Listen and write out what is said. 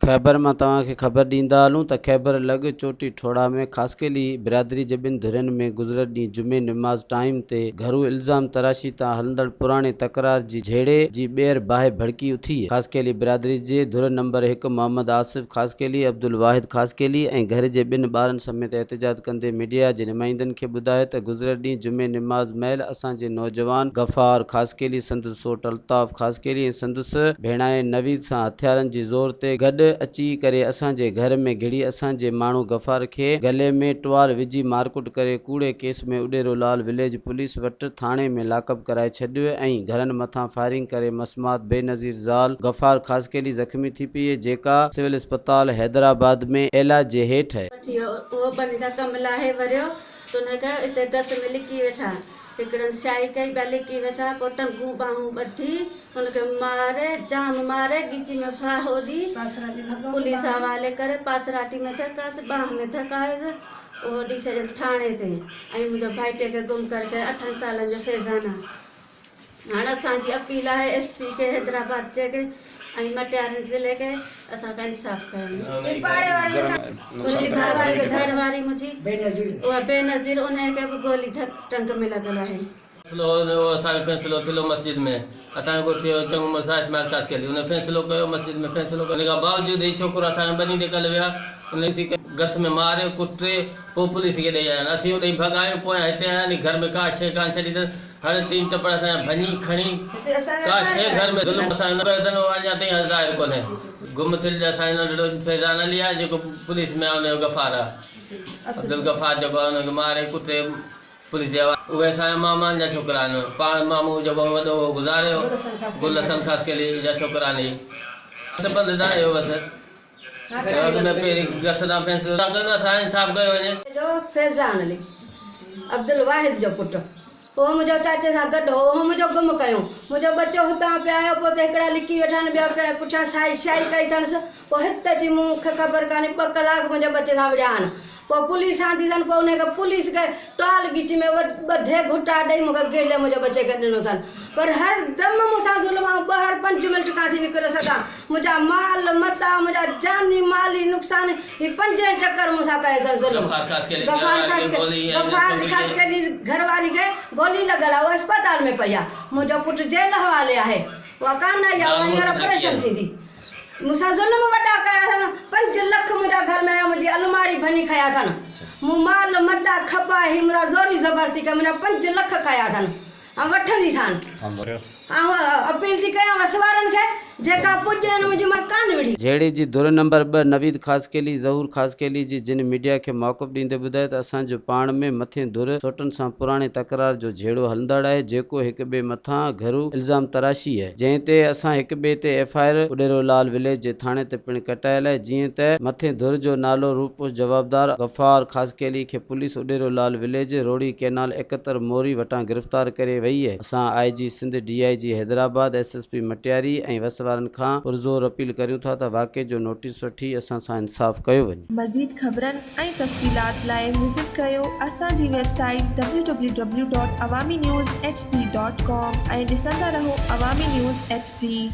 خيبر مان توهان کي خبر ڏيندا هلون ته خيبر لڳ چوٽي ٺوڙها ۾ خاصخيلي برادري جي ٻن ڌرين ۾ گذريل ڏينهن جمعي نماز ٽائيم تي گهرو الزام تراشي تان هلندڙ پراڻي تڪرار جي جهيڙي جي ٻيهر باهه ڀڙڪي اٿي. خاصخيلي برادري جي ڌر نمبر هڪ محمد آصف خاصخيلي، عبدالواحد خاصخيلي ۽ گهر جي ٻن ٻارن سميت احتجاج ڪندي ميڊيا جي نمائندن کي ٻڌايو ته گذريل ڏينهن جمعي نماز مهل اسان جي نوجوان غفار خاصخيلي سندس سوٽ الطاف خاصخيلي ۽ سندس ڀيڻائي نويد سان هٿيارن جي زور تي گڏ اچي ڪري اسان جي گهر ۾ گهڙي اسان جي ماڻهو غفار کي گلي ۾ ٽوال وجهي مارڪٽ ڪري ڪوڙي ڪيس ۾ اڏيرو لال وليج پوليس وٽ ٿاڻي ۾ لاڪپ ڪرائي ڇڏيو ۽ گهرن مٿان فائرنگ ڪري مسمات بينظير زال غفار خاصخيلي زخمي ٿي پيئي جيڪا سول اسپتال حيدرآباد ۾ علاج جي هيٺ. وٺي ويو اهو ٻني تان ڪم لاهي وريو تنهن کي اتي گس ۾ لڪي ويٺا. هڪڙن سياهي ڪئي، ٻيا لڪي ويٺا، پوء ٽنگون ٻانهون ٻڌي، هن کي ماري، جام ماري، ڳچي ۾ ڦاهو ڏئي، پوليس حوالي ڪري، پاسراٽي ۾ ڌڪاس، ٻانهن ۾ ڌڪايس، اهو ڏئي ڇڏين ٿاڻي تي ۽ منهنجو ڀائٽي کي گم ڪري ڇڏيو، اٺن سالن جو فيضان آ. هاڻ اسان جي اپيل آهي ايس پي کي حيدرآباد جي کي ۽ مٽيارين ضلعي کي اسان کان انصاف ڪيو وڃي. منهنجي گهر واري منهنجي اها بينظير انهيء کي به گولي ڌڪ ٽنگ ۾ لڳل آهي. فيصلو هو اهو اسان جو فيصلو ٿيلو مسجد ۾ اسان جو ڳوٺ جو چڱو مڙس آهي اسماعيل خاصخيلي ان فيصلو ڪيو مسجد ۾ فيصلو ڪيو ان کان باوجود هي ڇوڪرو اسان جو ٻني تي ڪل ويا ان کي گس ۾ ماري ڪٽي پوء پوليس کي ڏئي آيا آهن اسين اوڏي ڀڳا آهيون پويان هتي آيا آهن گهر ۾ ڪا شيء ڪانه ڇڏي اٿن هر ٽين ٽپڙ اسان جا ڀڃي کڻي ڪا شيء گهر ۾ ظلم اسان جو نه ڪيو اٿن اهو اڃا تائين ظاهر ڪونهي گم ٿيل اسان جو ننڍڙو فيضان علي آهي جيڪو پوليس ۾ آهي ان جو غفار آهي عبدالغفار جيڪو آهي ان کي ماري ڪٽي پوليس جي حوالي اهي اسان جا مامان جا ڇوڪرا آهن پاڻ مامو جيڪو وڏو هو گذاريو گل حسن خاصخيلي جا ڇوڪرا آهن هي بس بند نه آهيو بس اڳ ۾ پهرين گس تان فيصلو ڪندو اسان انصاف ڪيو وڃي. جو فيضان علي عبدالواحد جو پٽ اهو منهنجو چاچي سان گڏ هو اهو منهنجو گم ڪيو منهنجو ٻچو هتان پيا آيو پوء ته هڪڙا لڪي ويٺا آهن ٻيا پيا پٺيان سائي شائي ڪئي اٿنس پوء هت اچي مون کي خبر ڪانهي ٻه ڪلاڪ منهنجي ٻچي سان وڙهيا آهن پوء پوليس آندي اٿن پوء انهي کي پوليس کي ٽال ڳچي ۾ ٻڌي گهٽا ڏئي مون کي گهلي منهنجي ٻچي کي ڏنو اٿن پر هر دم مون سان ظلم آئون ٻاهر پنج منٽ ڪانه ٿي نڪري سگهان منهنجا مال متاع منهنجا جاني مالي نقصان هي پنجين چڪر مون سان ڪيو اٿن ظلم غفار غفار خاصخيلي گهر واري کي گولي لڳل آهي اها اسپتال ۾ پئي آهي منهنجو پٽ جيل حوالي آهي اها ڪانه آئي آهي اها هينئر آپريشن ٿيندي مون سان ظلم وڏا ڪيا اٿن، پنج لک منهنجا گهر ۾ آيا، منهنجي الماڙي ڀڃي کنيا اٿن، مون مال متاع کپائي هي مون سان زوري زبردستي ڪئي، منهنجا پنج لک کنيا اٿن، آئون وٺنديسان. آئون اپيل ٿي ڪيان وس وارن کي، جيڪا پڄين منهنجي مان ڪانه وڙهي. جهيڙي جي ڌر نمبر ٻه نويد خاصخيلي، ظهور خاصخيلي جي جن ميڊيا کي موقف ڏيندي ٻڌايو ته اسان جو پاڻ ۾ مٿين ڌر سوٽن سان پراڻي تڪرار جو جهيڙو هلندڙ آهي جيڪو هڪ ٻئي مٿان گهرو الزام تراشي آهي جنهن تي اسان هڪ ٻئي تي F I R Udero Lal village جي ٿاڻي تي پڻ ڪٽايل آهي جيئن ته مٿين ڌر جو نالو روپوش جوابدار غفار خاصخيلي کي police Udero Lal village Rohri canal 71 Mori وٽان گرفتار ڪري وئي آهي اسان I G Sindh D I G Hyderabad S S P Matiari ۽ وس وارن کان پرزور اپيل ڪريون ٿا ته واقعي جو نوٽيس وٺي اسان سان انصاف ڪيو وڃي. مزيد خبرن ۽ تفصيلات لاء وزٽ ڪريو اسان جي website W W W dot Awami news H D dot com ۽ ڏسندا رهو عوامي نيوز ايڇ ڊي.